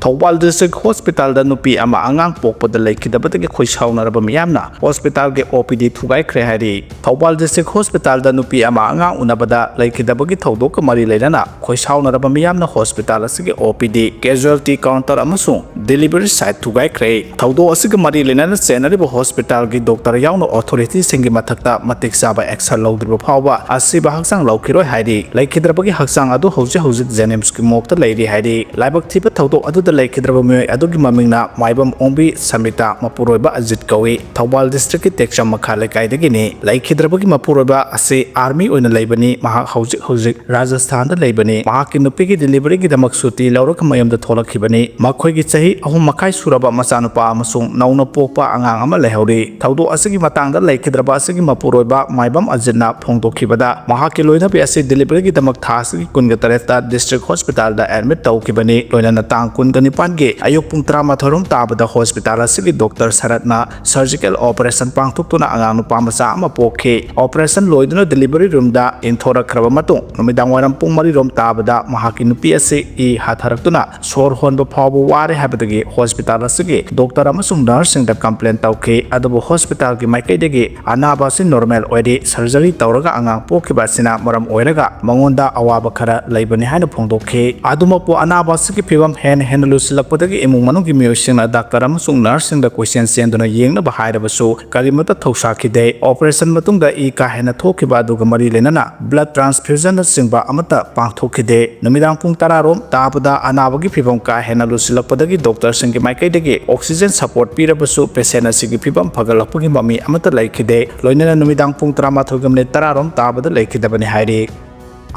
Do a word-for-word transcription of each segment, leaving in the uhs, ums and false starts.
Thoubal district ꯍꯣꯁꯄꯤꯇꯥꯜꯗ ꯅꯨꯄꯤ ꯑꯃ ꯑꯉꯥꯡ ꯄꯣꯛꯄꯗ ꯂꯩꯈꯤꯗꯕꯗꯒꯤ ꯈꯣꯏ ꯁꯥꯎꯅꯔꯕ ꯃꯤꯌꯥꯝꯅ ꯍꯣꯁꯄꯤꯇꯥꯜꯒꯤ ꯑꯣ ꯄꯤ ꯗꯤ ꯊꯨꯒꯥꯏꯈ꯭ꯔꯦ ꯍꯥꯏꯔꯤ꯫ ꯊꯧꯕꯥꯜ ꯗꯤꯁꯇ꯭ꯔꯤꯛ ꯍꯣꯁꯄꯤꯇꯥꯜꯗ ꯅꯨꯄꯤ ꯑꯃ ꯑꯉꯥꯡ ꯎꯅꯕꯗ ꯂꯩꯈꯤꯗꯕꯒꯤ ꯊꯧꯗꯣꯛꯀ ꯃꯔꯤ ꯂꯩꯅꯅ ꯈꯣꯏ ꯁꯥꯎꯅꯔꯕ ꯃꯤꯌꯥꯝꯅ ꯍꯣꯁꯄꯤꯇꯥꯜ ꯑꯁꯤꯒꯤ ꯑꯣ ꯄꯤ ꯗꯤ, casualty counter ꯑꯃꯁꯨꯡ delivery side ꯊꯨꯒꯥꯏꯈ꯭ꯔꯦ꯫ ꯊꯧꯗꯣꯛ ꯑꯁꯤꯒ ꯃꯔꯤ ꯂꯩꯅꯅ ꯆꯦꯟꯅꯔꯤꯕ ꯍꯣꯁꯄꯤꯇꯥꯜꯒꯤ ꯗꯣꯛꯇꯔ ꯌꯥꯎꯅ ꯑꯣꯊꯣꯔꯤꯇꯤꯁꯤꯡꯒꯤ ꯃꯊꯛꯇ ꯃꯇꯤꯛ ꯆꯥꯕ ꯑꯦꯛꯁꯟ ꯂꯧꯗ꯭ꯔꯤꯕ ꯐꯥꯎꯕ ꯑꯁꯤꯕ ꯍꯛꯆꯥꯡ ꯂꯧꯈꯤꯔꯣꯏ ꯍꯥꯏꯔꯤ꯫ ꯂꯩꯈꯤꯗ꯭ꯔꯕꯒꯤ ꯍꯛꯆꯥꯡ ꯑꯗꯨ ꯍꯧꯖꯤꯛ ꯍꯧꯖꯤꯛ ꯖꯦꯅꯤꯝꯁꯀꯤ ꯃꯣꯔꯒꯇ ꯂꯩꯔꯤ ꯍꯥꯏꯔꯤ꯫ ꯂꯥꯏꯕꯛ ꯊꯤꯕ ꯊꯧꯗꯣꯛ ꯑꯗꯨꯗ ꯂꯩꯈꯤꯗ꯭ꯔꯕ ꯃꯤꯑꯣꯏ ꯑꯗꯨꯒꯤ ꯃꯃꯤꯡꯅ ꯃꯥꯏꯕꯝ ꯑꯣꯡꯕꯤ ꯁꯃꯤꯇꯥ, ꯃꯄꯨꯔꯣꯏꯕ ꯑꯖꯤꯠ ꯀꯧꯏ꯫ ꯊꯧꯕꯥꯜ ꯗꯤꯁꯇ꯭ꯔꯤꯛꯀꯤ ꯇꯦꯛꯆꯝ ꯃꯈꯥ ꯂꯩꯀꯥꯏꯗꯒꯤꯅꯤ꯫ ꯂꯩꯈꯤꯗ꯭ꯔꯕꯒꯤ ꯃꯄꯨꯔꯣꯏꯕ ꯑꯁꯤ ꯑꯥꯔꯃꯤ ꯑꯣꯏꯅ ꯂꯩꯕꯅꯤ꯫ ꯃꯍꯥꯛ ꯍꯧꯖꯤꯛ ꯍꯧꯖꯤꯛ ꯔꯥꯖꯁꯊꯥꯟꯗ ꯂꯩꯕꯅꯤ꯫ ꯃꯍꯥꯛꯀꯤ ꯅꯨꯄꯤꯒꯤ ꯗꯦꯂꯤꯚꯔꯤꯒꯤꯗꯃꯛ ꯁꯨꯇꯤ ꯂꯧꯔꯒ ꯃꯌꯨꯝꯗ ꯊꯣꯛꯂꯛꯈꯤꯕꯅꯤ꯫ ꯃꯈꯣꯏꯒꯤ ꯆꯍꯤ ꯑꯍꯨꯝ ꯃꯈꯥꯏ ꯁꯨꯔꯕ ꯃꯆꯥꯅꯨꯄꯥ ꯑꯃꯁꯨꯡ ꯅꯧꯅ ꯄꯣꯛꯄ ꯑꯉꯥꯡ ꯑꯃ ꯂꯩꯍꯧꯔꯤ꯫ ꯊꯧꯗꯣꯛ ꯑꯁꯤꯒꯤ ꯃꯇꯥꯡꯗ ꯂꯩꯈꯤꯗ꯭ꯔꯕ ꯑꯁꯤꯒꯤ ꯃꯄꯨꯔꯣꯏꯕ ꯃꯥꯏꯕꯝ ꯑꯖꯤꯠꯅ ꯐꯣꯡꯗꯣꯛꯈꯤꯕꯗ, ꯃꯍꯥꯛꯀꯤ ꯂꯣꯏꯅꯕꯤ ꯑꯁꯤ ꯗꯦꯂꯤꯚꯔꯤꯒꯤꯗꯃꯛ ꯊꯥ ꯑꯁꯤꯒꯤ ꯀꯨꯟꯒ ꯇꯔꯦꯠꯇ ꯗꯤꯁꯇ꯭ꯔꯤꯛ ꯍꯣꯁꯄꯤꯇꯥꯜꯗ ꯑꯦꯗꯃꯤꯠ ꯇꯧꯈꯤꯕꯅꯤ꯫ ꯂꯣꯏꯅꯅ ꯇꯥꯡ ꯀꯨꯟꯒ ꯅꯤꯄꯥꯟꯒꯤ ꯑꯌꯨꯛ ꯄꯨꯡ ꯇꯔꯥꯃꯥꯊꯣꯏ ꯔꯣꯝ ꯇꯥꯕꯗ ꯍꯣꯁꯄꯤꯇꯥꯜ ꯑꯁꯤꯒꯤ ꯗꯣꯛꯇꯔ ꯁꯔꯠꯅ ꯁꯔꯖꯤꯀꯦꯜ ꯑꯣꯄꯔꯦꯁꯟ ꯄꯥꯡꯊꯣꯛꯇꯨꯅ ꯑꯉꯥꯡ ꯅꯨꯄꯥ ꯃꯆꯥ ꯑꯃ ꯄꯣꯛꯈꯤ꯫ ꯑꯣꯄꯔꯦꯁꯟ ꯂꯣꯏꯗꯨꯅ ꯗꯦꯂꯤꯚꯔꯤ ꯔꯨꯝꯗ ꯏꯟꯊꯣꯔꯛꯈ꯭ꯔꯕ ꯃꯇꯨꯡ, ꯅꯨꯃꯤꯗꯥꯡ ꯋꯥꯏꯔꯝ ꯄꯨꯡ ꯃꯔꯤ ꯔꯣꯝ ꯇꯥꯕꯗ ꯃꯍꯥꯛꯀꯤ ꯅꯨꯄꯤ ꯑꯁꯤ ꯏ ꯍꯥꯊꯔꯛꯇꯨꯅ ꯁꯣꯔ ꯍꯣꯟꯕ ꯐꯥꯎꯕ ꯋꯥꯔꯦ ꯍꯥꯏꯕꯗꯒꯤ ꯍꯣꯁꯄꯤꯇꯥꯜ ꯑꯁꯤꯒꯤ ꯗꯣꯛꯇꯔ ꯑꯃꯁꯨꯡ ꯅꯔꯁꯁꯤꯡꯗ ꯀꯝꯄ꯭ꯂꯦꯟ ꯇꯧꯈꯤ꯫ ꯑꯗꯨꯕꯨ ꯍꯣꯁꯄꯤꯇꯥꯜꯒꯤ ꯃꯥꯏꯀꯩꯗꯒꯤ ꯑꯅꯥꯕ ꯑꯁꯤ ꯅꯣꯔꯃꯦꯜ ꯑꯣꯏꯔꯤ, ꯁꯔꯖꯔꯤ ꯇꯧꯔꯒ ꯑꯉꯥꯡ ꯄꯣꯛꯈꯤꯕ ꯑꯁꯤꯅ ꯃꯔꯝ ꯑꯣꯏꯔꯒ ꯃꯉꯣꯟꯗ ꯑꯋꯥꯕ ꯈꯔ ꯂꯩꯕꯅꯤ ꯍꯥꯏꯅ ꯐꯣꯡꯗꯣꯛꯈꯤ꯫ ꯑꯗꯨꯃꯛꯄꯨ ꯑꯅꯥꯕ ꯑꯁꯤꯒꯤ ꯐꯤꯕꯝ ꯍꯦꯟꯅ ꯍꯦꯟꯅ ꯂꯨꯁꯤꯜꯂꯛꯄꯗꯒꯤ ꯏꯃꯨꯡ ꯃꯅꯨꯡꯒꯤ ꯃꯤꯑꯣꯏꯁꯤꯡꯅ ꯗꯥꯛꯇꯔ ꯑꯃꯁꯨꯡ ꯅꯔꯁꯁꯤꯡꯗ ꯀꯣꯏꯆꯦꯟ ꯆꯦꯟꯗꯨꯅ ꯌꯦꯡꯅꯕ ꯍꯥꯏꯔꯕꯁꯨ ꯀꯔꯤꯃꯠꯇ ꯊꯧꯁꯥꯈꯤꯗꯦ꯫ ꯑꯣꯄꯔꯦꯁꯟ ꯃꯇꯨꯡꯗ ꯏ ꯀꯥ ꯍꯦꯟꯅ ꯊꯣꯛꯈꯤꯕ ꯑꯗꯨꯒ ꯃꯔꯤ ꯂꯩꯅꯅ ꯕ꯭ꯂꯗ ꯇ꯭ꯔꯥꯟꯁꯐ꯭ꯌꯨꯖꯟꯅꯆꯤꯡꯕ ꯑꯃꯠꯇ ꯄꯥꯡꯊꯣꯛꯈꯤꯗꯦ꯫ ꯅꯨꯃꯤꯗꯥꯡ ꯄꯨꯡ ꯇꯔꯥ ꯔꯣꯝ ꯇꯥꯕꯗ ꯑꯅꯥꯕꯒꯤ ꯐꯤꯕꯝ ꯀꯥ ꯍꯦꯟꯅ ꯂꯨꯁꯤꯜꯂꯛꯄꯗꯒꯤ ꯗꯣꯛꯇꯔꯁꯤꯡꯒꯤ ꯃꯥꯏꯀꯩꯗꯒꯤ ꯑꯣꯛꯁꯤꯖꯦꯟ ꯁꯄꯣꯔꯠ ꯄꯤꯔꯕꯁꯨ ꯄꯦꯁꯦꯟ ꯑꯁꯤꯒꯤ ꯐꯤꯕꯝ ꯐꯒꯠꯂꯛꯄꯒꯤ ꯃꯃꯤ ꯑꯃꯠꯇ ꯂꯩꯈꯤꯗꯦ꯫ ꯂꯣꯏꯅꯅ ꯅꯨꯃꯤꯗꯥꯡ ꯄꯨꯡ ꯇꯔꯥꯃꯥꯊꯣꯏꯒ ꯃꯤꯅꯤꯠ ꯇꯔꯥ ꯔꯣꯝ ꯇꯥꯕꯗ ꯂꯩꯈꯤꯗꯕꯅꯤ ꯍꯥꯏꯔꯤ꯫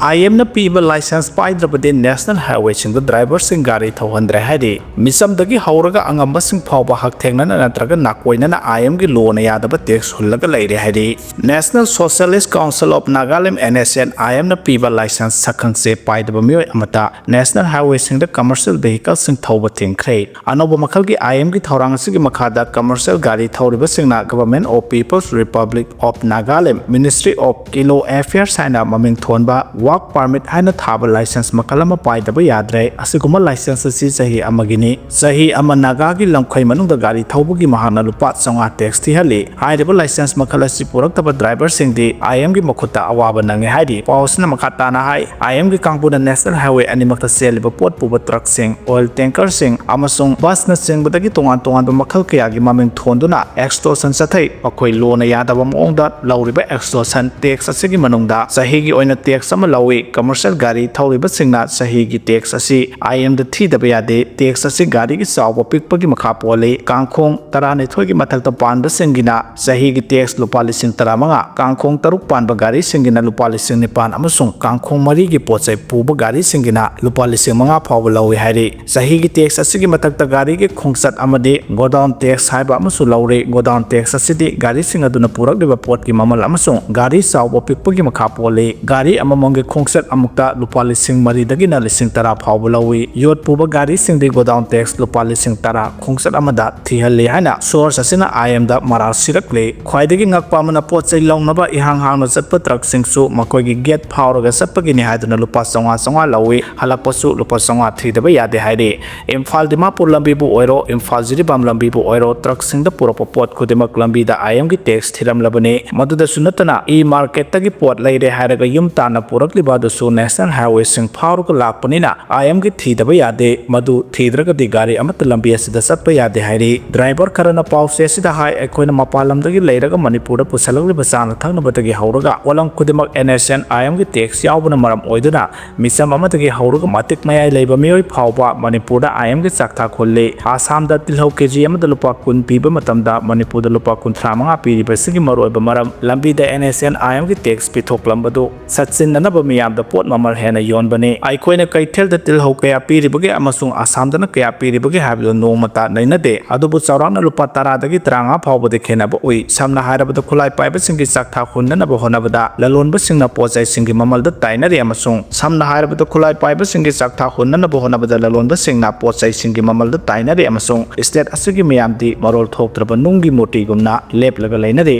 ꯑꯥꯏ ꯑꯦꯝꯅ ꯄꯤꯕ ꯂꯥꯏꯁꯦꯟꯁ ꯄꯥꯏꯗ꯭ꯔꯕꯗꯤ ꯅꯦꯁꯅꯦꯜ ꯍꯥꯏꯋꯦꯁꯤꯡꯗ ꯗ꯭ꯔꯥꯏꯚꯔꯁꯤꯡ ꯒꯥꯔꯤ ꯊꯧꯍꯟꯗ꯭ꯔꯦ ꯍꯥꯏꯔꯤ꯫ ꯃꯤꯆꯝꯗꯒꯤ ꯍꯧꯔꯒ ꯑꯉꯝꯕꯁꯤꯡ ꯐꯥꯎꯕ ꯍꯛꯊꯦꯡꯅꯅ ꯅꯠꯇ꯭ꯔꯒ ꯅꯥꯀꯣꯏꯅꯅ ꯑꯥꯏ ꯑꯦꯝꯒꯤ ꯂꯣꯅ ꯌꯥꯗꯕ ꯇꯦꯛꯁ ꯍꯨꯜꯂꯒ ꯂꯩꯔꯦ ꯍꯥꯏꯔꯤ꯫ National Socialist Council of Nagaland, N S N, ꯑꯥꯏ ꯑꯦꯝꯅ ꯄꯤꯕ ꯂꯥꯏꯁꯦꯟꯁ ꯁꯛꯈꯪꯆꯦ ꯄꯥꯏꯗꯕ ꯃꯤꯑꯣꯏ ꯑꯃꯠꯇ ꯅꯦꯁꯅꯦꯜ ꯍꯥꯏꯋꯦꯁꯤꯡꯗ ꯀꯃꯔꯁꯤꯌꯦꯜ ꯚꯦꯍꯤꯀꯜꯁꯤꯡ ꯊꯧꯕ ꯊꯤꯡꯈ꯭ꯔꯦ꯫ ꯑꯅꯧꯕ ꯃꯈꯜꯒꯤ ꯑꯥꯏ ꯑꯦꯝꯒꯤ ꯊꯧꯔꯥꯡ ꯑꯁꯤꯒꯤ ꯃꯈꯥꯗ ꯀꯃꯔꯁꯤꯌꯦꯜ ꯒꯥꯔꯤ ꯊꯧꯔꯤꯕꯁꯤꯡꯅ Government of People's Republic of Nagaland, Ministry of Inland Affairs ꯍꯥꯏꯅ ꯃꯃꯤꯡ ꯊꯣꯟꯕ Work permit ꯍꯥꯏꯅ ꯊꯥꯕ license ꯃꯈꯜ ꯑꯃ ꯄꯥꯏꯗꯕ ꯌꯥꯗ꯭ꯔꯦ꯫ ꯑꯁꯤꯒꯨꯝꯕ license ꯑꯁꯤ ꯆꯍꯤ ꯑꯃꯒꯤꯅꯤ꯫ ꯆꯍꯤ ꯑꯃ ꯅꯥꯒꯥꯒꯤ ꯂꯝꯈꯩ ꯃꯅꯨꯡꯗ ꯒꯥꯔꯤ ꯊꯧꯕꯒꯤ ꯃꯍꯥꯛꯅ ꯂꯨꯄꯥ ꯆꯥꯝꯃꯉꯥ tax ꯊꯤꯍꯜꯂꯤ꯫ ꯍꯥꯏꯔꯤꯕ license ꯃꯈꯜ ꯑꯁꯤ ꯄꯨꯔꯛꯇꯕ driverꯁꯤꯡꯗꯤ I M ꯒꯤ ꯃꯈꯨꯠꯇ ꯑꯋꯥꯕ ꯅꯪꯉꯦ ꯍꯥꯏꯔꯤ꯫ ꯄꯥꯎ ꯑꯁꯤꯅ ꯃꯈꯥ ꯇꯥꯅ ꯍꯥꯏ, I M ꯒꯤ ꯀꯥꯡꯕꯨꯅ national highway ꯑꯅꯤꯃꯛꯇ ꯆꯦꯜꯂꯤꯕ ꯄꯣꯠ ꯄꯨꯕ truckꯁꯤꯡ, oil tankerꯁꯤꯡ ꯑꯃꯁꯨꯡ busꯅꯆꯤꯡꯕꯗꯒꯤ ꯇꯣꯉꯥꯟ ꯇꯣꯉꯥꯟꯕ ꯃꯈꯜ ꯀꯌꯥꯒꯤ ꯃꯃꯤꯡ ꯊꯣꯟꯗꯨꯅ extortion ꯆꯠꯊꯩ꯫ ꯃꯈꯣꯏ ꯂꯣꯅ ꯌꯥꯗꯕ ꯃꯑꯣꯡꯗ ꯂꯧꯔꯤꯕ extortion tax ꯑꯁꯤꯒꯤ ꯃꯅꯨꯡꯗ ꯆꯍꯤꯒꯤ ꯑꯣꯏꯅ tax ꯑꯃ ꯂꯧꯏ꯫ Commercial ꯒꯥꯔꯤ ꯊꯧꯔꯤꯕꯁꯤꯡꯅ ꯆꯍꯤꯒꯤ tax ꯑꯁꯤ I M ꯗ ꯊꯤꯗꯕ ꯌꯥꯗꯦ꯫ Tax ꯑꯁꯤ ꯒꯥꯔꯤꯒꯤ ꯆꯥꯎꯕ ꯄꯤꯛꯄꯒꯤ ꯃꯈꯥ ꯄꯣꯜꯂꯤ꯫ ꯀꯥꯡꯈꯣꯡ ꯇꯔꯥꯅꯤꯊꯣꯏꯒꯤ ꯃꯊꯛꯇ ꯄꯥꯟꯕꯁꯤꯡꯒꯤꯅ ꯆꯍꯤꯒꯤ tax ꯂꯨꯄꯥ ꯂꯤꯁꯤꯡ ꯇꯔꯥꯃꯉꯥ, ꯀꯥꯡꯈꯣꯡ ꯇꯔꯨꯛ ꯄꯥꯟꯕ ꯒꯥꯔꯤꯁꯤꯡꯒꯤꯅ ꯂꯨꯄꯥ ꯂꯤꯁꯤꯡ ꯅꯤꯄꯥꯟ ꯑꯃꯁꯨꯡ ꯀꯥꯡꯈꯣꯡ ꯃꯔꯤꯒꯤ ꯄꯣꯠꯆꯩ ꯄꯨꯕ ꯒꯥꯔꯤꯁꯤꯡꯒꯤꯅ ꯂꯨꯄꯥ ꯂꯤꯁꯤꯡ ꯃꯉꯥ ꯐꯥꯎꯕ ꯂꯧꯏ ꯍꯥꯏꯔꯤ꯫ ꯆꯍꯤꯒꯤ tax ꯑꯁꯤꯒꯤ ꯃꯊꯛꯇ ꯒꯥꯔꯤꯒꯤ ꯈꯣꯡꯆꯠ ꯑꯃꯗꯤ godown tax ꯍꯥꯏꯕ ꯑꯃꯁꯨ ꯂꯧꯔꯤ꯫ Godown tax ꯑꯁꯤꯗꯤ ꯒꯥꯔꯤꯁꯤꯡ ꯑꯗꯨꯅ ꯄꯨꯔꯛꯂꯤꯕ ꯄꯣꯠꯀꯤ ꯃꯃꯜ ꯑꯃꯁꯨꯡ ꯒꯥꯔꯤ ꯆꯥꯎꯕ ꯄꯤꯛꯄꯒꯤ ꯃꯈꯥ ꯄꯣꯜꯂꯤ꯫ ꯒꯥꯔꯤ ꯑꯃꯃꯝꯒꯤ ꯈꯣꯡꯆꯠ ꯑꯃꯨꯛꯇ ꯂꯨꯄꯥ ꯂꯤꯁꯤꯡ ꯃꯔꯤꯗꯒꯤꯅ ꯂꯤꯁꯤꯡ ꯇꯔꯥ ꯐꯥꯎꯕ ꯂꯧꯏ꯫ ꯌꯣꯠ ꯄꯨꯕ ꯒꯥꯔꯤꯁꯤꯡꯗꯤ godown tax ꯂꯨꯄꯥ ꯂꯤꯁꯤꯡ ꯇꯔꯥ ꯈꯣꯡꯆꯠ ꯑꯃꯗ ꯊꯤꯍꯜꯂꯤ ꯍꯥꯏꯅ source ꯑꯁꯤꯅ I M ꯗ ꯃꯔꯥꯜ ꯁꯤꯔꯛꯂꯤ꯫ ꯈ꯭ꯋꯥꯏꯗꯒꯤ ꯉꯛꯄ ꯑꯃꯅ, ꯄꯣꯠ ꯆꯩ ꯂꯧꯅꯕ ꯏꯍꯥꯡ ꯍꯥꯡꯅ ꯆꯠꯄ truckꯁꯤꯡꯁꯨ ꯃꯈꯣꯏꯒꯤ gate ꯐꯥꯎꯔꯒ ꯆꯠꯄꯒꯤꯅꯤ ꯍꯥꯏꯗꯨꯅ ꯂꯨꯄꯥ ꯆꯥꯝꯃꯉꯥ ꯆꯥꯝꯃꯉꯥ ꯂꯧꯏ꯫ ꯍꯜꯂꯛꯄꯁꯨ ꯂꯨꯄꯥ ꯆꯥꯝꯃꯉꯥ ꯊꯤꯗꯕ ꯌꯥꯗꯦ ꯍꯥꯏꯔꯤ꯫ ꯏꯝꯐꯥꯜ ꯗꯤꯃꯥꯄꯨꯔ ꯂꯝꯕꯤꯕꯨ ꯑꯣꯏꯔꯣ, ꯏꯝꯐꯥꯜ ꯖꯤꯔꯤꯕꯥꯝ ꯂꯝꯕꯤꯕꯨ ꯑꯣꯏꯔꯣ, truckꯁꯤꯡꯗ ꯄꯨꯔꯛꯄ ꯄꯣꯠ ꯈꯨꯗꯤꯡꯃꯛ ꯂꯝꯕꯤꯗ I M ꯒꯤ tax ꯊꯤꯔꯝꯂꯕꯅꯤ꯫ ꯃꯗꯨꯗꯁꯨ ꯅꯠꯇꯅ, e-marketꯇꯒꯤ ꯄꯣꯠ ꯂꯩꯔꯦ ꯍꯥꯏꯔꯒ ꯌꯨꯝ ꯇꯥꯟꯅ ꯄꯨꯔꯛꯂꯤꯕ ꯑꯗꯨꯁꯨ national highwayꯁꯤꯡ ꯐꯥꯎꯔꯒ ꯂꯥꯛꯄꯅꯤꯅ I M ꯒꯤ ꯊꯤꯗꯕ ꯌꯥꯗꯦ꯫ ꯃꯗꯨ ꯊꯤꯗ꯭ꯔꯒꯗꯤ ꯒꯥꯔꯤ ꯑꯃꯠꯇ ꯂꯝꯕꯤ ꯑꯁꯤꯗ ꯆꯠꯄ ꯌꯥꯗꯦ ꯍꯥꯏꯔꯤ꯫ Driver ꯈꯔꯅ ꯄꯥꯎꯆꯦ ꯑꯁꯤꯗ ꯍꯥꯏ, ꯑꯩꯈꯣꯏꯅ ꯃꯄꯥꯟ ꯂꯝꯗꯒꯤ ꯂꯩꯔꯒ ꯃꯅꯤꯄꯨꯔꯗ ꯄꯨꯁꯜꯂꯛꯂꯤꯕ ꯆꯥꯅ ꯊꯛꯅꯕꯗꯒꯤ ꯍꯧꯔꯒ ꯄꯣꯠꯂꯝ ꯈꯨꯗꯤꯡꯃꯛ N S N I M ꯒꯤ tax ꯌꯥꯎꯕꯅ ꯃꯔꯝ ꯑꯣꯏꯗꯨꯅ ꯃꯤꯆꯝ ꯑꯃꯗꯒꯤ ꯍꯧꯔꯒ ꯃꯇꯤꯛ ꯃꯌꯥꯏ ꯂꯩꯕ ꯃꯤꯑꯣꯏ ꯐꯥꯎꯕ ꯃꯅꯤꯄꯨꯔꯗ I M ꯒꯤ ꯆꯥꯛ ꯊꯥꯛ ꯍꯨꯜꯂꯤ꯫ ꯑꯁꯥꯝꯗ ꯇꯤꯜꯍꯧ ꯀꯦꯖꯤ ꯑꯃꯗ ꯂꯨꯄꯥ ꯀꯨꯟ ꯄꯤꯕ ꯃꯇꯝꯗ ꯃꯅꯤꯄꯨꯔꯗ ꯂꯨꯄꯥ ꯀꯨꯟꯊ꯭ꯔꯥ ꯃꯉꯥ ꯄꯤꯔꯤꯕꯁꯤꯒꯤ ꯃꯔꯨꯑꯣꯏꯕ ꯃꯔꯝ ꯂꯝꯕꯤꯗ N S N I M ꯒꯤ tax ꯄꯤꯊꯣꯛꯂꯝꯕꯗꯨ ꯁꯠꯆꯤꯟꯅꯅꯕ ꯃꯤꯌꯥꯝꯗ ꯄꯣꯠ ꯃꯃꯜ ꯍꯦꯟꯅ ꯌꯣꯟꯕꯅꯤ꯫ ꯑꯩꯈꯣꯏꯅ ꯀꯩꯊꯦꯜꯗ ꯇꯤꯜꯍꯧ ꯀꯌꯥ ꯄꯤꯔꯤꯕꯒꯦ ꯑꯃꯁꯨꯡ ꯑꯁꯥꯝꯗꯅ ꯀꯌꯥ ꯄꯤꯔꯤꯕꯒꯦ ꯍꯥꯏꯕꯗꯨ ꯅꯣꯡꯃꯇ ꯅꯩꯅꯗꯦ, ꯑꯗꯨꯕꯨ ꯆꯥꯎꯔꯥꯛꯅ ꯂꯨꯄꯥ ꯇꯔꯥꯗꯒꯤ ꯇꯔꯥꯃꯉꯥ ꯐꯥꯎꯕꯗꯤ ꯈꯦꯠꯅꯕ ꯎꯏ꯫ ꯁꯝꯅ ꯍꯥꯏꯔꯕꯗ, ꯈꯨꯠꯂꯥꯏ ꯄꯥꯏꯕꯁꯤꯡꯒꯤ ꯆꯥꯛ ꯊꯥꯛ ꯍꯨꯟꯅꯅꯕ ꯍꯣꯠꯅꯕꯗ ꯂꯂꯣꯟꯕꯁꯤꯡꯅ ꯄꯣꯠ ꯆꯩꯁꯤꯡꯒꯤ ꯃꯃꯜꯗ ꯇꯥꯏꯅꯔꯤ ꯑꯃꯁꯨꯡ ꯁꯝꯅ ꯍꯥꯏꯔꯕꯗ, ꯈꯨꯠꯂꯥꯏ ꯄꯥꯏꯕꯁꯤꯡꯒꯤ ꯆꯥꯛ ꯊꯥꯛ ꯍꯨꯟꯅꯅꯕ ꯍꯣꯠꯅꯕꯗ ꯂꯂꯣꯟꯕꯁꯤꯡꯅ ꯄꯣꯠ ꯆꯩꯁꯤꯡꯒꯤ ꯃꯃꯜꯗ ꯇꯥꯏꯅꯔꯤ ꯑꯃꯁꯨꯡ state ꯑꯁꯤꯒꯤ ꯃꯤꯌꯥꯝꯗꯤ ꯃꯔꯣꯜ ꯊꯣꯛꯇ꯭ꯔꯕ ꯅꯨꯡꯒꯤ ꯃꯨꯔꯇꯤꯒꯨꯝꯅ ꯂꯦꯞꯂꯒ ꯂꯩꯅꯔꯤ꯫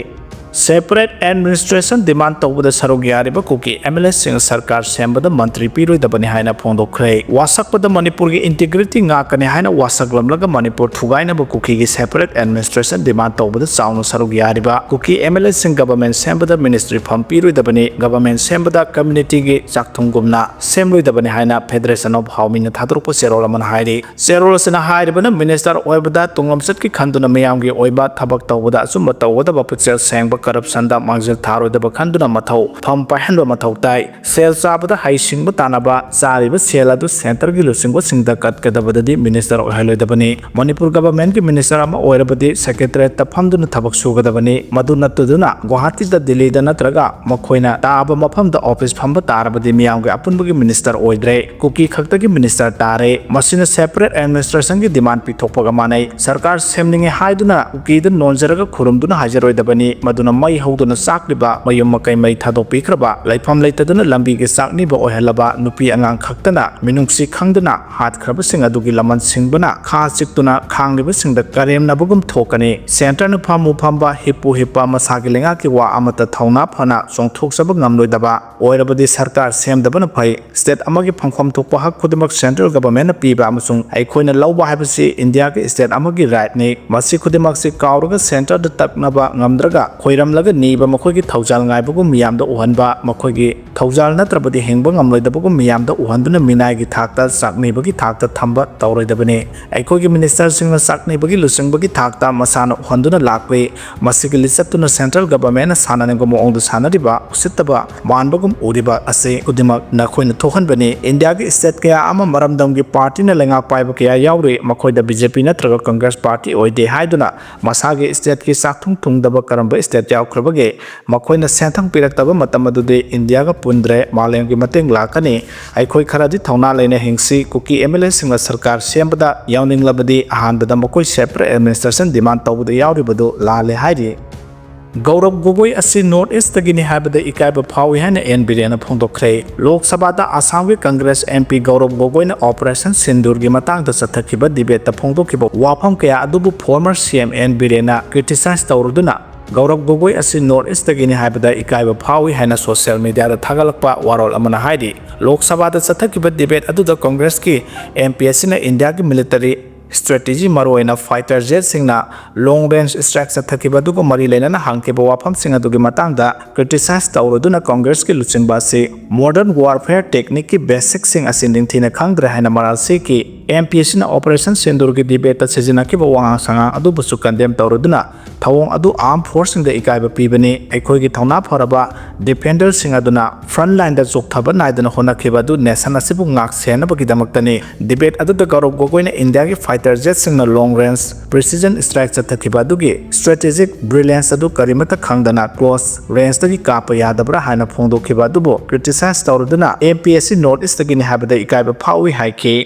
Separate administration demand ꯇꯧꯕꯗ ꯁꯔꯨꯛ ꯌꯥꯔꯤꯕ ꯀꯨꯀꯤ M L A ꯁꯤꯡ ꯁꯔꯀꯥꯔ ꯁꯦꯝꯕꯗ ꯃꯟꯇ꯭ꯔꯤ ꯄꯤꯔꯣꯏꯗꯕꯅꯤ ꯍꯥꯏꯅ ꯐꯣꯡꯗꯣꯛꯈ꯭ꯔꯦ꯫ ꯋꯥꯁꯛꯄꯗ ꯃꯅꯤꯄꯨꯔꯒꯤ integrity ꯉꯥꯛꯀꯅꯤ ꯍꯥꯏꯅ ꯋꯥꯁꯛꯂꯝꯂꯒ ꯃꯅꯤꯄꯨꯔ ꯊꯨꯒꯥꯏꯅꯕ ꯀꯨꯀꯤꯒꯤ separate administration demand ꯇꯧꯕꯗ ꯆꯥꯎꯅ ꯁꯔꯨꯛ ꯌꯥꯔꯤꯕ ꯀꯨꯀꯤ M L A ꯁꯤꯡ government ꯁꯦꯝꯕꯗ ministry ꯐꯝ ꯄꯤꯔꯣꯏꯗꯕꯅꯤ, government ꯁꯦꯝꯕꯗ community ꯒꯤ ꯆꯥꯛꯊꯨꯝꯒꯨꯝꯅ ꯁꯦꯝꯂꯣꯏꯗꯕꯅꯤ ꯍꯥꯏꯅ Federation of Hawmi ꯅ ꯊꯥꯗꯣꯔꯛꯄ ꯆꯦꯔꯣꯜ ꯑꯃꯅ ꯍꯥꯏꯔꯤ꯫ ꯆꯦꯔꯣꯜ ꯑꯁꯤꯅ ꯍꯥꯏꯔꯤꯕꯅ minister ꯑꯣꯏꯕꯗ ꯇꯨꯡꯂꯝꯆꯠꯀꯤ ꯈꯟꯗꯨꯅ ꯃꯤꯌꯥꯝꯒꯤ ꯑꯣꯏꯕ ꯊꯕꯛ ꯇꯧꯕꯗ ꯑꯆꯨꯝꯕ ꯇꯧꯒꯗꯕ, ꯄꯨꯛꯆꯦꯜ ꯁꯦꯡꯕ, corruption ꯗ ꯃꯥꯡꯖꯤꯜ ꯊꯥꯔꯣꯏꯗꯕ ꯈꯟꯗꯨꯅ ꯃꯊꯧ ꯐꯝ ꯄꯥꯏꯍꯟꯕ ꯃꯊꯧ ꯇꯥꯏ꯫ ꯁꯦꯜ ꯆꯥꯕꯗ ꯍꯩꯁꯤꯡꯕ ꯇꯥꯟꯅꯕ, ꯆꯥꯔꯤꯕ ꯁꯦꯜ ꯑꯗꯨ centre ꯒꯤ ꯂꯨꯆꯤꯡꯕꯁꯤꯡꯗ ꯀꯠꯀꯗꯕꯗꯗꯤ minister ꯑꯣꯏꯍꯜꯂꯣꯏꯗꯕꯅꯤ꯫ ꯃꯅꯤꯄꯨꯔ government ꯀꯤ minister ꯑꯃ ꯑꯣꯏꯔꯕꯗꯤ secretariat ꯇ ꯐꯝꯗꯨꯅ ꯊꯕꯛ ꯁꯨꯒꯗꯕꯅꯤ꯫ ꯃꯗꯨ ꯅꯠꯇꯗꯨꯅ ꯒꯨꯋꯥꯍꯥꯇꯤꯗ, ꯗꯤꯜꯂꯤꯗ ꯅꯠꯇ꯭ꯔꯒ ꯃꯈꯣꯏꯅ ꯇꯥꯕ ꯃꯐꯝꯗ office ꯐꯝꯕ ꯇꯥꯔꯕꯗꯤ ꯃꯤꯌꯥꯝꯒꯤ ꯑꯄꯨꯟꯕꯒꯤ minister ꯑꯣꯏꯗ꯭ꯔꯦ, ꯀꯨꯀꯤ ꯈꯛꯇꯒꯤ minister ꯇꯥꯔꯦ꯫ ꯃꯁꯤꯅ separate administration ꯒꯤ demand ꯄꯤꯊꯣꯛꯄꯒ ꯃꯥꯟꯅꯩ꯫ ꯁꯔꯀꯥꯔ ꯁꯦꯝꯅꯤꯡꯉꯦ ꯍꯥꯏꯗꯨꯅ ꯀꯨꯀꯤꯗ ꯅꯣꯟꯖꯔꯒ ꯈꯨꯔꯨꯝꯗꯨꯅ ꯍꯥꯏꯖꯔꯣꯏꯗꯕꯅꯤ꯫ ꯃꯗꯨꯅ ꯃꯩ ꯍꯧꯗꯨꯅ ꯆꯥꯛꯂꯤꯕ, ꯃꯌꯨꯝ ꯃꯀꯩ ꯃꯩ ꯊꯥꯗꯣꯛꯄꯤꯈ꯭ꯔꯕ, ꯂꯩꯐꯝ ꯂꯩꯇꯗꯨꯅ ꯂꯝꯕꯤꯒꯤ ꯆꯥꯛꯅꯤꯕ ꯑꯣꯏꯍꯜꯂꯕ ꯅꯨꯄꯤ ꯑꯉꯥꯡ ꯈꯛꯇꯅ ꯃꯤꯅꯨꯡꯁꯤ ꯈꯪꯗꯅ ꯍꯥꯠꯈ꯭ꯔꯕꯁꯤꯡ ꯑꯗꯨꯒꯤ ꯂꯃꯟ ꯁꯤꯡꯕꯅ ꯈꯥ ꯆꯤꯛꯇꯨꯅ ꯈꯥꯡꯂꯤꯕꯁꯤꯡꯗ ꯀꯔꯦꯝꯅꯕꯒꯨꯝ ꯊꯣꯛꯀꯅꯤ꯫ Centre ꯅ ꯐꯝꯃꯨ ꯐꯝꯕ, ꯍꯤꯞꯄꯨ ꯍꯤꯞꯄ, ꯃꯁꯥꯒꯤ ꯂꯩꯉꯥꯛꯀꯤ ꯋꯥ ꯑꯃꯠꯇ ꯊꯧꯅꯥ ꯐꯅ ꯆꯣꯡꯊꯣꯛꯆꯕ ꯉꯝꯂꯣꯏꯗꯕ ꯑꯣꯏꯔꯕꯗꯤ ꯁꯔꯀꯥꯔ ꯁꯦꯝꯗꯕꯅ ꯐꯩ꯫ State ꯑꯃꯒꯤ ꯐꯪꯐꯝ ꯊꯣꯛꯄ ꯍꯛ ꯈꯨꯗꯤꯡꯃꯛ central government ꯅ ꯄꯤꯕ ꯑꯃꯁꯨꯡ ꯑꯩꯈꯣꯏꯅ ꯂꯧꯕ ꯍꯥꯏꯕꯁꯤ ꯏꯟꯗꯤꯌꯥꯒꯤ state ꯑꯃꯒꯤ right ꯅꯤ꯫ ꯃꯁꯤ ꯈꯨꯗꯤꯡꯃꯛꯁꯤ ꯀꯥꯎꯔꯒ centre ꯗ ꯇꯛꯅꯕ ꯉꯝꯗ꯭ꯔꯒ ꯈꯣꯏꯔꯝꯂꯒ ꯅꯤꯕ, ꯃꯈꯣꯏꯒꯤ ꯊꯧꯖꯥꯜ ꯉꯥꯏꯕꯒꯨꯝ ꯃꯤꯌꯥꯝꯗ ꯎꯍꯟꯕ, ꯃꯈꯣꯏꯒꯤ ꯊꯧꯖꯥꯜ ꯅꯠꯇ꯭ꯔꯕꯗꯤ ꯍꯤꯡꯕ ꯉꯝꯂꯣꯏꯗꯕꯒꯨꯝ ꯃꯤꯌꯥꯝꯗ ꯎꯍꯟꯗꯨꯅ ꯃꯤꯅꯥꯏꯒꯤ ꯊꯥꯛꯇ ꯆꯥꯛꯅꯤꯕꯒꯤ ꯊꯥꯛꯇ ꯊꯝꯕ ꯇꯧꯔꯣꯏꯗꯕꯅꯤ꯫ ꯑꯩꯈꯣꯏꯒꯤ minister ꯁꯤꯡꯅ ꯆꯥꯛꯅꯤꯕꯒꯤ ꯂꯨꯆꯤꯡꯕꯒꯤ ꯊꯥꯛꯇ ꯃꯁꯥꯅ ꯎꯍꯟꯗꯨꯅ ꯂꯥꯛꯂꯤ꯫ ꯃꯁꯤꯒꯤ ꯂꯤꯆꯠꯇꯨꯅ central government ꯅ ꯁꯥꯟꯅꯅꯤꯡꯕ ꯃꯑꯣꯡꯗ ꯁꯥꯟꯅꯔꯤꯕ, ꯎꯁꯤꯠꯇꯕ ꯃꯥꯟꯕꯒꯨꯝ ꯎꯔꯤꯕ ꯑꯁꯤ ꯈꯨꯗꯤꯡꯃꯛ ꯅꯈꯣꯏꯅ ꯊꯣꯛꯍꯟꯕꯅꯤ꯫ ꯏꯟꯗꯤꯌꯥꯒꯤ state ꯀꯌꯥ ꯑꯃ ꯃꯔꯝꯗꯝꯒꯤ party ꯅ ꯂꯩꯉꯥꯛ ꯄꯥꯏꯕ ꯀꯌꯥ ꯌꯥꯎꯔꯤ, ꯃꯈꯣꯏꯗ B J P ꯅꯠꯇ꯭ꯔꯒ Congress party ꯑꯣꯏꯗꯦ ꯍꯥꯏꯗꯨꯅ ꯃꯁꯥꯒꯤ state ꯀꯤ ꯆꯥꯛꯊꯨꯡ ꯊꯨꯡꯗꯕ ꯀꯔꯝꯕ state ꯌꯥꯎꯈ꯭ꯔꯕꯒꯦ? ꯃꯈꯣꯏꯅ ꯁꯦꯟꯊꯪ ꯄꯤꯔꯛꯇꯕ ꯃꯇꯝ ꯑꯗꯨꯗꯤ ꯏꯟꯗꯤꯌꯥꯒ ꯄꯨꯟꯗ꯭ꯔꯦ, ꯃꯥꯂꯦꯝꯒꯤ ꯃꯇꯦꯡ ꯂꯥꯛꯀꯅꯤ꯫ ꯑꯩꯈꯣꯏ ꯈꯔꯗꯤ ꯊꯧꯅꯥ ꯂꯩꯅ ꯍꯤꯡꯁꯤ꯫ ꯀꯨꯀꯤ M L A ꯁꯤꯡꯅ ꯁꯔꯀꯥꯔ ꯁꯦꯝꯕꯗ ꯌꯥꯎꯅꯤꯡꯂꯕꯗꯤ ꯑꯍꯥꯟꯕꯗ ꯃꯈꯣꯏ separate administration demand ꯇꯧꯕꯗ ꯌꯥꯎꯔꯤꯕꯗꯨ ꯂꯥꯜꯂꯦ ꯍꯥꯏꯔꯤ꯫ ꯒꯧꯔꯕ ꯒꯣꯒꯣꯏ ꯑꯁꯤ North East ꯇꯒꯤꯅꯤ ꯍꯥꯏꯕꯗ ꯏꯀꯥꯏꯕ ꯐꯥꯎꯏ ꯍꯥꯏꯅ ꯑꯦꯟ ꯕꯤꯔꯦꯟꯅ ꯐꯣꯡꯗꯣꯛꯈ꯭ꯔꯦ꯫ ꯂꯣꯛ ꯁꯚꯥꯗ ꯑꯁꯥꯝꯒꯤ Congress M P ꯒꯧꯔꯕ ꯒꯣꯒꯣꯏꯅ Operation ꯁꯤꯟꯗꯨꯔꯒꯤ ꯃꯇꯥꯡꯗ ꯆꯠꯊꯈꯤꯕ debate ꯇ ꯐꯣꯡꯗꯣꯛꯈꯤꯕ ꯋꯥꯐꯝ ꯀꯌꯥ ꯑꯗꯨꯕꯨ former C M ꯑꯦꯟ ꯕꯤꯔꯦꯟꯅ criticize ꯇꯧꯔꯗꯨꯅ ꯒꯧꯔꯕ ꯒꯣꯒꯣꯏ ꯑꯁꯤ ꯅꯣꯔꯠ ꯏꯁꯇꯒꯤꯅꯤ ꯍꯥꯏꯕꯗ ꯏꯀꯥꯏꯕ ꯐꯥꯎꯏ ꯍꯥꯏꯅ ꯁꯣꯁꯤꯌꯦꯜ ꯃꯤꯗꯤꯌꯥꯗ ꯊꯥꯒꯠꯂꯛꯄ ꯋꯥꯔꯣꯜ ꯑꯃꯅ ꯍꯥꯏꯔꯤ꯫ ꯂꯣꯛ ꯁꯚꯥꯗ ꯆꯠꯊꯈꯤꯕ ꯗꯤꯕꯦꯠ ꯑꯗꯨꯗ ꯀꯪꯒ꯭ꯔꯦꯁꯀꯤ ꯑꯦꯝ ꯄꯤ ꯑꯁꯤꯅ ꯏꯟꯗꯤꯌꯥꯒꯤ ꯃꯤꯂꯤꯇꯔꯤ ꯁ꯭ꯇ꯭ꯔꯦꯇꯦꯖꯤ, ꯃꯔꯨꯑꯣꯏꯅ ꯐꯥꯏꯇꯔ ꯖꯦꯠꯁꯤꯡꯅ ꯂꯣꯡ ꯔꯦꯟꯖ ꯁ꯭ꯇ꯭ꯔꯥꯏꯛ ꯆꯠꯊꯈꯤꯕ ꯑꯗꯨꯒ ꯃꯔꯤ ꯂꯩꯅꯅ ꯍꯪꯈꯤꯕ ꯋꯥꯐꯝꯁꯤꯡ ꯑꯗꯨꯒꯤ ꯃꯇꯥꯡꯗ ꯀ꯭ꯔꯤꯇꯤꯁꯥꯏꯖ ꯇꯧꯔꯗꯨꯅ ꯀꯪꯒ꯭ꯔꯦꯁꯀꯤ ꯂꯨꯆꯤꯡꯕ ꯑꯁꯤ ꯃꯣꯗꯔꯟ ꯋꯥꯔꯐꯦꯌꯔ ꯇꯦꯛꯅꯤꯛꯀꯤ ꯕꯦꯁꯤꯛꯁꯤꯡ ꯑꯁꯤ ꯅꯤꯡꯊꯤꯅ ꯈꯪꯗ꯭ꯔꯦ ꯍꯥꯏꯅ ꯃꯔꯥꯜ ꯁꯤꯈꯤ꯫ ꯑꯦꯝ ꯄꯤ ꯑꯁꯤꯅ ꯑꯣꯄꯔꯦꯁꯟ ꯁꯤꯟꯗꯨꯔꯒꯤ ꯗꯤꯕꯦꯠꯇ ꯁꯤꯖꯤꯟꯅꯈꯤꯕ ꯋꯥꯉꯥꯡ ꯁꯉꯥꯡ ꯑꯗꯨꯕꯨꯁꯨ ꯀꯟꯗꯦꯝ ꯇꯧꯔꯗꯨꯅ ꯊꯧꯑꯣꯡ ꯑꯗꯨ ꯑꯥꯔꯝ ꯐꯣꯔꯁꯁꯤꯡꯗ ꯏꯀꯥꯏꯕ ꯄꯤꯕꯅꯤ꯫ ꯑꯩꯈꯣꯏꯒꯤ ꯊꯧꯅꯥ ꯐꯔꯕ ꯗꯤꯐꯦꯟꯗꯔꯁꯤꯡ ꯑꯗꯨꯅ ꯐ꯭ꯔꯟꯠ ꯂꯥꯏꯟꯗ ꯆꯣꯛꯊꯕ ꯅꯥꯏꯗꯅ ꯍꯣꯠꯅꯈꯤꯕ ꯑꯗꯨ ꯅꯦꯁꯟ ꯑꯁꯤꯕꯨ ꯉꯥꯛ ꯁꯦꯟꯅꯕꯒꯤꯗꯃꯛꯇꯅꯤ꯫ ꯗꯤꯕꯦꯠ ꯑꯗꯨꯗ ꯒꯧꯔꯕ ꯒꯣꯒꯣꯏꯅ ꯏꯟꯗꯤꯌꯥꯒꯤ ꯐꯥꯏꯇꯔ ꯖꯦꯠꯁꯤꯡꯅ ꯂꯣꯡ ꯔꯦꯟꯖ ꯄ꯭ꯔꯤꯁꯤꯖꯟ ꯁ꯭ꯇ꯭ꯔꯥꯏꯛ ꯆꯠꯊꯈꯤꯕ ꯑꯗꯨꯒꯤ ꯁ꯭ꯇ꯭ꯔꯦꯇꯦꯖꯤꯛ ꯕ꯭ꯔꯤꯂꯤꯌꯟꯁ ꯑꯗꯨ ꯀꯔꯤꯃꯠꯇ ꯈꯪꯗꯅ ꯀ꯭ꯂꯣꯖ ꯔꯦꯟꯖꯇꯒꯤ ꯀꯥꯞꯄ ꯌꯥꯗꯕ꯭ꯔꯥ ꯍꯥꯏꯅ ꯐꯣꯡꯗꯣꯛꯈꯤꯕ ꯑꯗꯨꯕꯨ ꯀ꯭ꯔꯤꯇꯤꯁꯥꯏꯖ ꯇꯧꯔꯗꯨꯅ ꯑꯦꯝ ꯄꯤ ꯑꯁꯤ ꯅꯣꯔꯠ ꯏꯁꯇꯒꯤꯅꯤ ꯍꯥꯏꯕꯗ ꯏꯀꯥꯏꯕ ꯐꯥꯎꯏ ꯍꯥꯏꯈꯤ꯫